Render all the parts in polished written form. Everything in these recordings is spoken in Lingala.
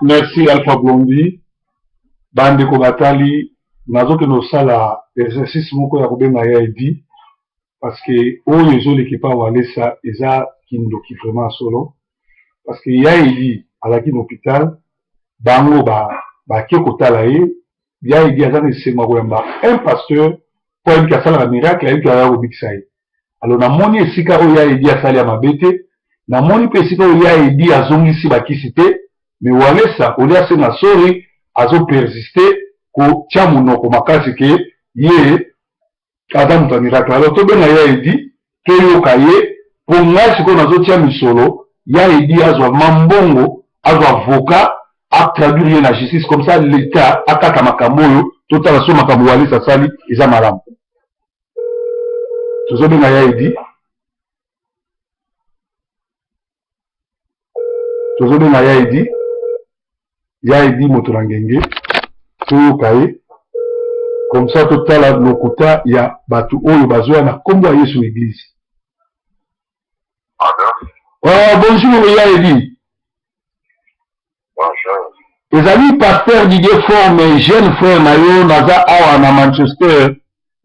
Merci Alpha Blondy. Bandeko batali, nazokende kosala exercice moko ya kobenga ya Edi parce que oyo ezoleka epa Walesa eza kindoki vraiment solo parce que ya Edi azalaki na hôpital, bango bake kotala ye. Ya Edi aza na esengo ya koyamba un pasteur mpo ayebi ke asalaka miracle, ayebi ke aya kobikisa ye. Alors namoni esika oyo ya Edi asali ya mabe te, namoni mpe esika oyo ya Edi azongisi bakisi te, mais Walesa olie asenga sorry, azo persister kotia monoko makasi ke ye aza moto ya miracle. Alors tobenga ya Edi, toyoka ye, mpo ngai sikoyo nazotia misolo ya Edi azwa mambongo, azwa avocat atraduire ye na justice, comme ça l'État akata makambo oyo, totala so makambo Walesa asali eza malamu. Tozobenga ya Edi, tozobenga ya Edi, ya Edi moto na ngenge, toyoka ye comme ça totala lokuta ya bato oyo bazoya na nkombo ya Yesu na église. Oh, bonjour ya Edi. Bonjour. Ezali pasteur Didier Forme, jeune frère na yo, naza awa na Manchester.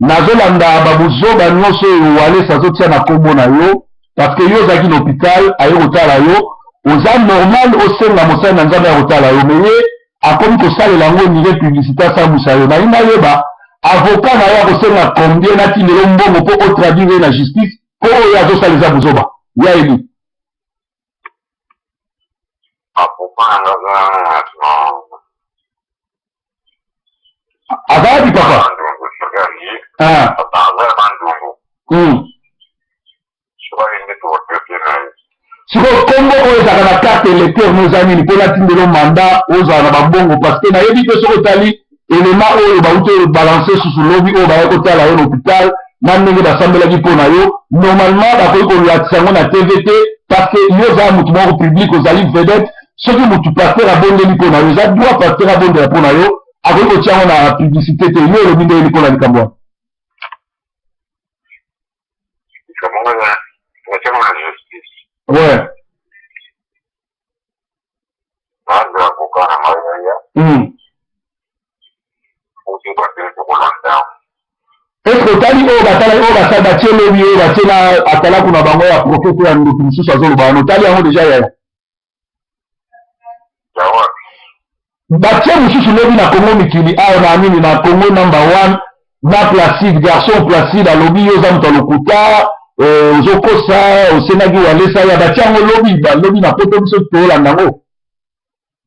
Nazolanda babuzoba nyonso oyo Walesa azotia na nkombo na yo, parce que yo ozalaki na hôpital, aye kotala yo, oza normal osenga mosali na Nzambe ya kotala yo, mais ye akomi kosalela yango nire publicité asambwisa yo. Nalingi nayeba avocat na yo akosenga combien, natindelo mbongo mpo otraduire ye na justice, mpo oyo azosala eza buzoba. Ya Edi. Avocat na nga Azalaki papa. Ah. Sikoyo nkombo oyo ezalaka na carte électeur no eza nini mpo natindelo mandat ozala na bambongo, parce que nayebi mpe soki otali elema oyo bauti oyo balance susu lobi oyo bayaki kotala yo na hôpital na ndenge basambelaki mpo na yo, normalement bakoki kolakisa yango na TV te, parce que yo ozala motu moko public, ozali vedette. Soki motu pasteur abondeli mpo na yo, eza droit pasteur abondela mpo na yo, akoki kotia yango na publicité te. Yo olobi ndenge nini mpo na likambo wana? Ouais. Est-ce que otali oyo batala oyo basali batie lobi oyo batie na atalaku na bango ya prophète ya ndoki mosusu azoloba wana, otali yango deja yaya? Batie mosusu lobi na Congo mikili awa na nini na Congo number 1 na Placide, garçon Placide alobi yo oza moto ya lokuta, ozokosa, osengaki Walesa ya batie yango lobi, balobi na poto biso tolanda yango.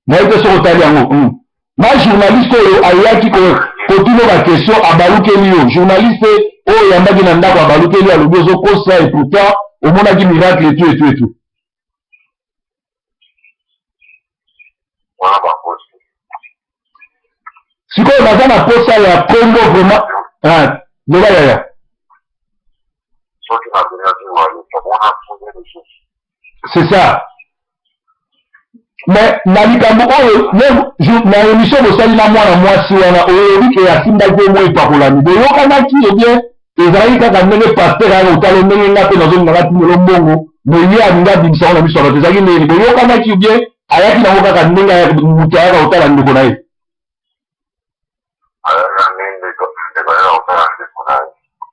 Nayebi te soki otali yango. Na journaliste oyo ayaki kotuna ba question abalukeli yo, journaliste oyo oyambaki na ndako abalukeli, alobi ozokosa et pourtant omonaki miracle etu etu etu. Sikoyo naza na posa ya kombo vraiment. Ah, loba yaya. C'est ça. Mais na likambo oyo na émission bosali na mwana mwasi wana, oyebi ke asimbaki yo mwa epakolami, boyokanaki ebien ezalaki kaka ndenge pasteur ayaka kotala ndenge nga mpe nazolinga natindelo mbongo, mais ye alingi abimisa ngo na miso ya bato, ezalaki ndenge boyokanaki ubien ayaki nango kaka ndenge moto ayaka kotala ndeko na ye?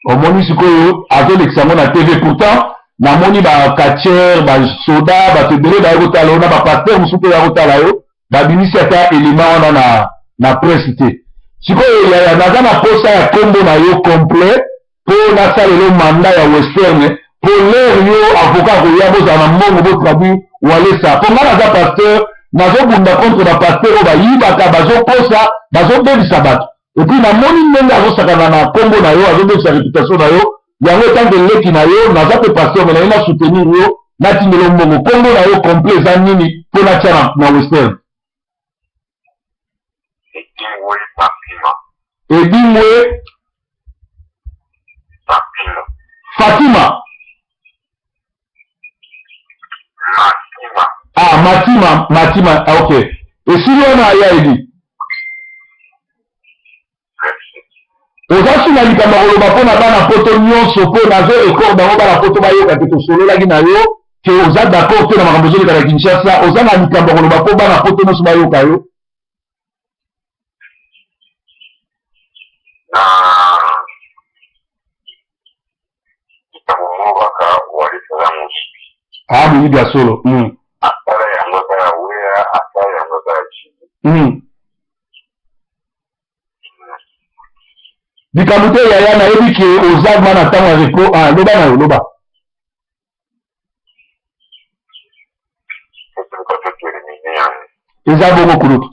Omoni sikoyo azolekisa yango na TV, pourtant namoni ba catcheur, basoda, bato ebele baye kotala yo na bapasteur mosusu mpe baya kotala yo, babimisi ata elema wana na presse te. Sikoyo yaya, naza na posa ya kombo na yo complet mpo nasalela mandat ya Western, mpo lere yo avocat akoya bozala na mbongo botraduire Walesa, mpo ngai naza pasteur, nazobunda contre bapasteur oyo bayibaka, bazokosa, bazobebisa bato. Et puis namoni ndenge azosakana na nkombo na yo, azobebisa réputation na yo. Yango etanke leki na yo, naza mpe pasteur, mais naye na soutenir yo, natindela mbongo. Nkombo na yo complet eza nini mpo natia na Western? Edingwe Fatima. Ah, Matima, Matima, ah, ok. Esili wana aya Edi. Oza su na likambo ya koloba mpo na bana poto nyonso, mpo nazo record bango bana poto bayoka te tosololaki na yo. Ke oza d'accord te na makambo ezoleka na Kinshasa, oza na likambo ya koloba mpo bana poto nyonso bayoka yo? Na likambo moko kaka, Walesa aza moyibi. Ah, moyibi ya solo. Asala yango ata ya Wera, asala yango ata ya Jimmy. Likambo te yaya, nayebi ke oza ma na ntango ya repos. Ah, loba na yo, loba. Totuluka totelemine yango. Eza bongo kulutu.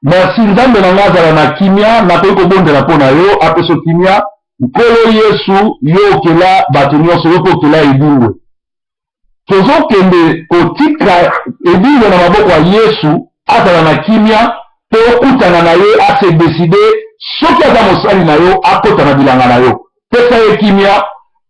Merci, Nzambe na ngai azala na kimia. Nakoki kobondela mpo na yo, apesa kimia. Nkolo Yesu, yo okela bato nyonso, yo mpe okela Edingwe. Tozokende kotika Edingwe na maboko ya Yesu, azala na kimia mpe okutana na ye, ase décider soki aza mosali na yo, akota na bilanga na yo. Pesa ye kimia,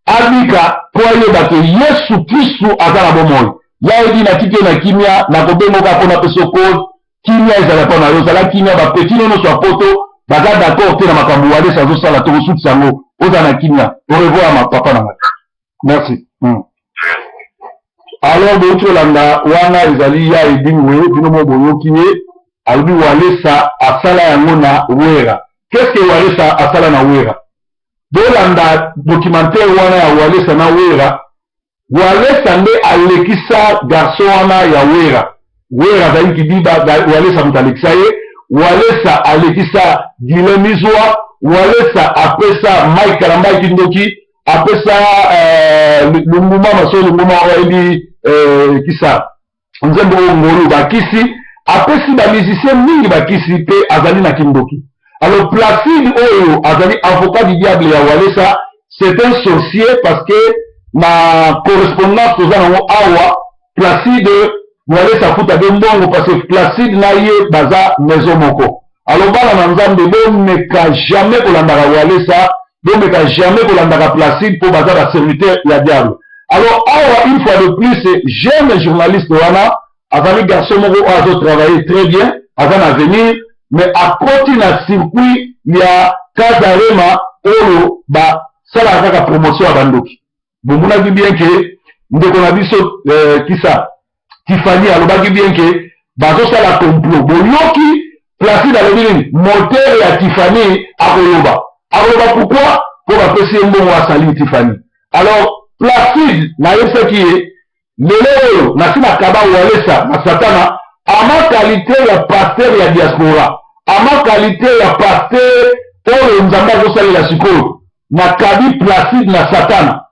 abika mpo ayeba ke Yesu Kristu aza na bomoi. Ya Edi, natiki yo na kimia, nakobengoka mpo napesa code. Kimia ezala mpo na yo, ozala kimia. Bapeti no nyonso ya poto baza d'accord te na makambo Walesa azosala, tokosukisa yango. Ozala na kimia. Au revoir ma papa na ngai, merci. Alors bouti olanda wana, ezali ya Edingwe. Bino mo boyoki ye, alobi Walesa asala yango na Wera. Qu'est-ce que Walesa asala na Wera? Bolanda documentaire wana ya Walesa na Wera. Walesa nde alekisa garçon wana ya Wera. Wera azali kidiba, Walesa moto alekisa ye. Walesa alekisa Guilin Mizwa. Walesa apesa Mike Kalambai kindoki, apesa Lunguma Maso Lunguma oyebi kisa nzembo oyo ngolu bakisi, apesi bamusicien mingi bakisi mpe azali na kindoki. Alors Placide oyo azali avocat du diable ya Walesa, c'est un sorcier, parce que na correspondance toza nango awa, Placide, Walesa afuta be mbongo parce que Placide na ye baza maison moko. Alors bana na Nzambe, bomeka jamais kolandaka Walesa, bomeka jamais kolandaka Placide, mpo baza baserviteur ya diable. Alors awa, une fois de plus, jeune journaliste wana azali garçon moko oyo azotravailler très bien, aza na avenir, mais akoti na circuit ya Casarema oyo basalaka kaka promotion ya bandoki. Bomonaki bien ke ndeko na biso kisa Tifani alobaki bien ke bazosala complot. Boyoki Placide alobi nini? Moteur ya Tifani akoloba, akoloba pourquoi? Mpo bapesi ye mbongo asali Tifani. Alors Placide, nayebisaki ye, lelo oyo nasi nakaba Walesa na Satana ama qualité ya pasteur ya diaspora, ama qualité ya pasteur oyo Nzambe azosalela sikoyo. Nakabi Placide na Satana.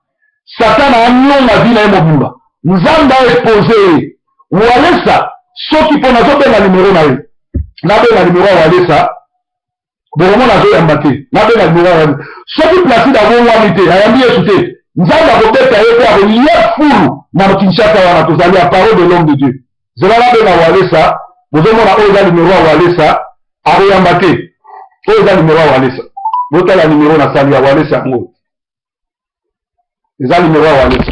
Satana anyonga vie na ye mobimba, Nzambe aexpose ye. Walesa, soki mpo nazobenga numero na ye, nabenga numero ya Walesa, bokomona azoyamba te. Nabenga numero ya Walesa, soki Placide abongwami te, ayambi Yesu te, Nzambe akobeta ye mpe akolia fulu na Kinshasa wana. Tozali ya parole de l'homme de Dieu. Zela nabenga Walesa. Bozomona, oyo eza numero ya Walesa, akoyamba te. Oyo eza numero ya Walesa, botala numero nasali ya Walesa, yango eza numero ya Walesa.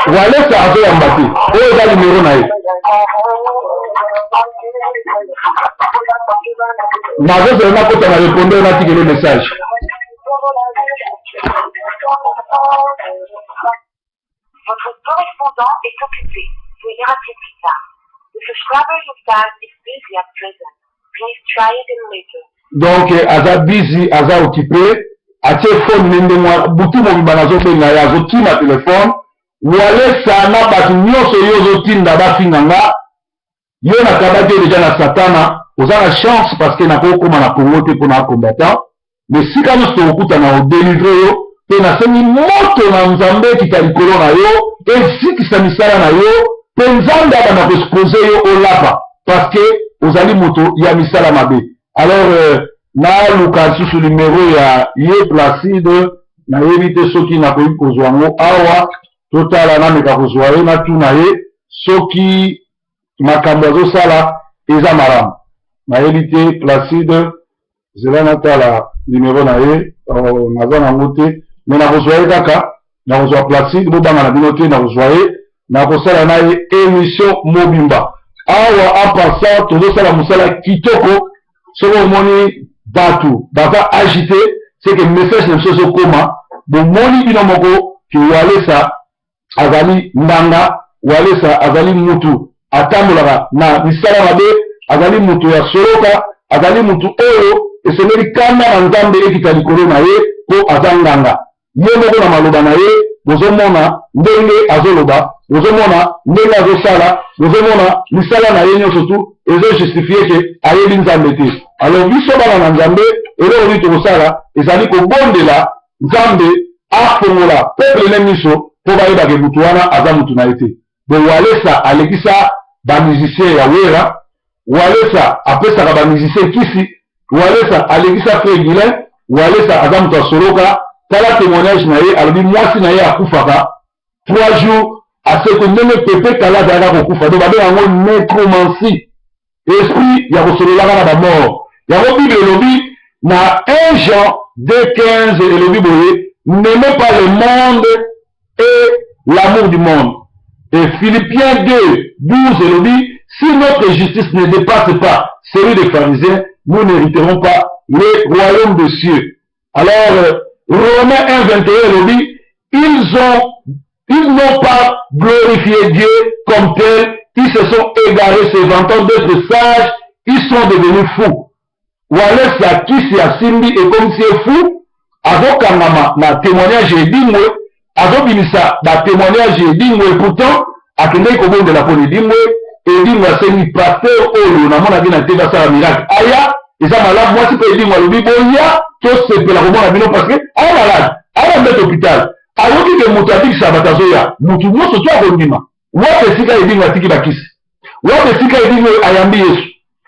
Walesa azoyamba te. Oyo eza numero na ye. Nazozela nakota na répondeur, natikele message. Votre correspondant est occupé. Veuillez rappeler plus tard. The subscriber you've dialed is busy at present. Please try again later. Donc aza busy, aza occupé, atie phone ne ndenge. Butu mobimba nazobenga ye, azokima telefone. Walesa na bato nyonso yo ozotinda bafinga nga, yo nakabaki yo deja na Satana. Oza na chance parce que nakokóma na Congo te mpona combattant, mais sika nyonso tokokutana, odélivre yo. Mpe nasengi moto na Nzambe ekita likolo na yo, ezikisa misala na yo, mpe Nzambe abanda koexpose yo, olapa, parce que ozali moto ya misala mabe. Alors naluka lisusu numero ya ye Placide, nayebi te soki nakoki kozwa yango awa. Totala, nameka kozwa ye, natuna ye soki makambo azosala eza malamu. Nayebi te. Placide, zela natala numero na ye. Naza nango te, me nakozwa ye kaka. Nakozwa Placide, bobanga na bino te, nakozwa ye, nakosala na ye émission mobimba. Awa en passant tozosala mosala kitoko. Soki omoni bato baza agité, c'est que message na biso ezokoma. Bomoni bino moko ke Walesa azali nganga, Walesa azali mutu atambolaka na misala mabe, azali mutu ya soloka, azali mutu oyo esengeli kanda na Nzambe ekita likolo na ye mpo aza nganga. Ye moko na maloba na ye, bozomona ndenge azoloba, bozomona ndenge azosala, bozomona misala na ye nyonso tu ezojustifie ke ayebi Nzambe te. Alors biso bana na Nzambe, eloko nini tokosala? Ezali kobondela Nzambe afongola peuple ne miso mpo bayeba ke mutu wana aza mutu na ye te. Bo Walesa alekisa ba musiciens ya Werra, Walesa apesaka ba musiciens kisi, Walesa alekisa Frère Guilain, Walesa aza mutu asoloka. Tala témoignage na ye, alobi mwasi na ye akufaka 3 jours asekwe ndenge Pepe Kala azalaka kokufa. Donc babenga yango necromancie, esprit ya kosololaka na bamort. Yango Bible elobi na 1 Jean 2:15, elobi boye: "N'aimez pas le monde et l'amour du monde." Et Philippiens 2:12 elobi: "Si notre justice ne dépasse pas celui des pharisiens, nous n'hériterons pas le royaume des cieux." Alors Romains 1:21 elobi: Ils n'ont pas glorifié Dieu comme tel, ils se sont égarés, se vantant d'être sages, ils sont devenus fous." Walesa kisi asimbi ekomisi ye fou, azokangama na témoignage Edingwe, azobimisa batémoignage Edingwe. Pourtant akendeki kobondela mpona Edingwe. Edingwe asengi pasteur oyo namonaki na te basala miracle aya, eza malamu. Mwasi mpe Edingwe alobi: "Boya, tosepela komona bino", parce que aya malade, aya mbete hôpital, ayoki ke moto abikisa bato azoya. Motu nyonso to akondima. Wapi esika Edingwe atiki bakisi? Wapi esika Edingwe ayambi Yesu?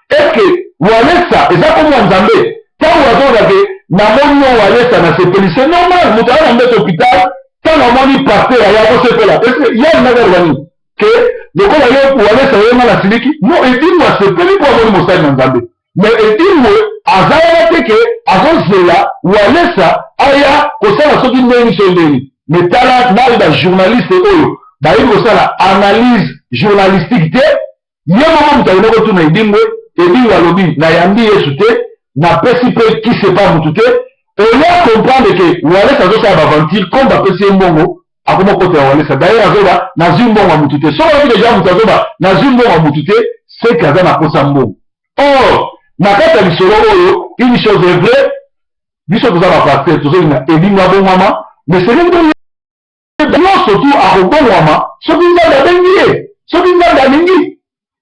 Eske Walesa eza komwa Nzambe? Ntango azoloba ke namoni yo Walesa, nasepeli, c'est normal. Moto aya na mbete hôpital, ntango amoni pasteur aya, kosepela. Eske ye alingaki aloba nini? Ke lokola ye Walesa ye nga nasiliki? Non, Edingwe asepeli mpo amoni mosali na Nzambe. Mais Edingwe aza wana te ke azozela Walesa aya kosala soki ndenge so ndenge. Mais tala nayo bajournaliste oyo bayebi kosala analyse journalistique te. Ye moko moto akende kotuna Edingwe. Edingwe alobi: "Nayambi Yesu te, napesi mpe kisi epa motu te." Oya comprendre ke Walesa azosala baaventure. Comme bapesi ye mbongo, akoma kota ya Walesa. D'ailleurs azoba: "Nazwi mbongo ya motu te." Soki olobi deja moto azoba "nazwi mbongo ya motu te", seke aza na posa mbongo. Or na kati ya lisolo oyo, une chose est vraie: biso toza bapasteur, tozolinga Edingwe abongwama, mais sengeli nyonso tu akobongwama soki Nzambe abengi ye, soki Nzambe alingi.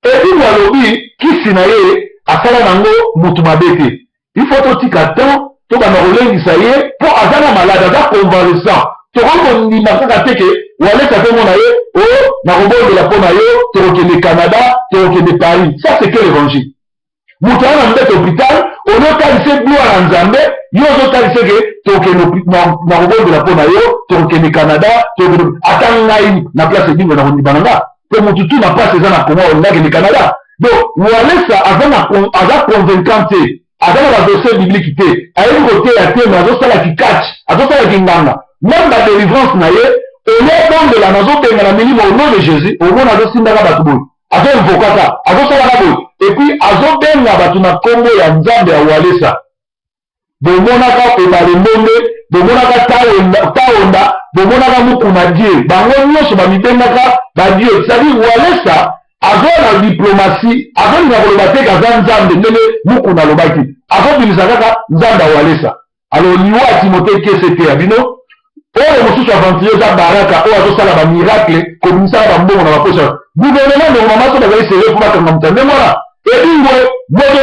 Edingwe alobi kisi na ye asala nango motu mabe te. Il faut totika temps, tobanda kolengisa ye mpo aza na malade, aza convalescent. Tokoki kondima kaka te ke Walesa mpe mona ye o nakobondela mpo na yo, tokokende Canada, tokokende Paris. Ça, c'est quel évangile? Moto aza na mbete hôpital, ozotalisa gloire ya Nzambe, yo ozotalisa ke tokokende, nakobondela mpo na yo, tokokende Canada, tokokende. Ata ngai na place Edingwe, na kondima na nga mpo motu tu na place eza na Congo olingakende Canada. Donc Walesa aza convaincant te, aza na baverset biblique te, ayebi koteya te, mais azosala kikati, azosala kinganga. Même badélivrance na ye, oyobondela, nazobengana milimo au nom de Jésus, omona azosindaka bato boye, azoinvokaka, azosalaka boye, et puis azobenga bato na nkombo ya Nzambe ya Walesa. Bomonaka Ebale Mbonde, bomonaka Taonda, bomonaka Mukuna Die, bango nyonso bamibengaka badieu. C'est-à-dire Walesa aza na diplomatie, azolinga koloba te aza Nzambe ndenge Mukuna alobaki, azobimisa kaka Nzambe ya Walesa. Alors liwa ya Timote Kese te ya bino. Oyo mosusu aventurier eza Baraka oyo azosala bamiracle, kobimisaka bambongo na bapoche. Gouvernement normalement so bazali sérieux mpo bakanga moto ndenge wana. Edingwe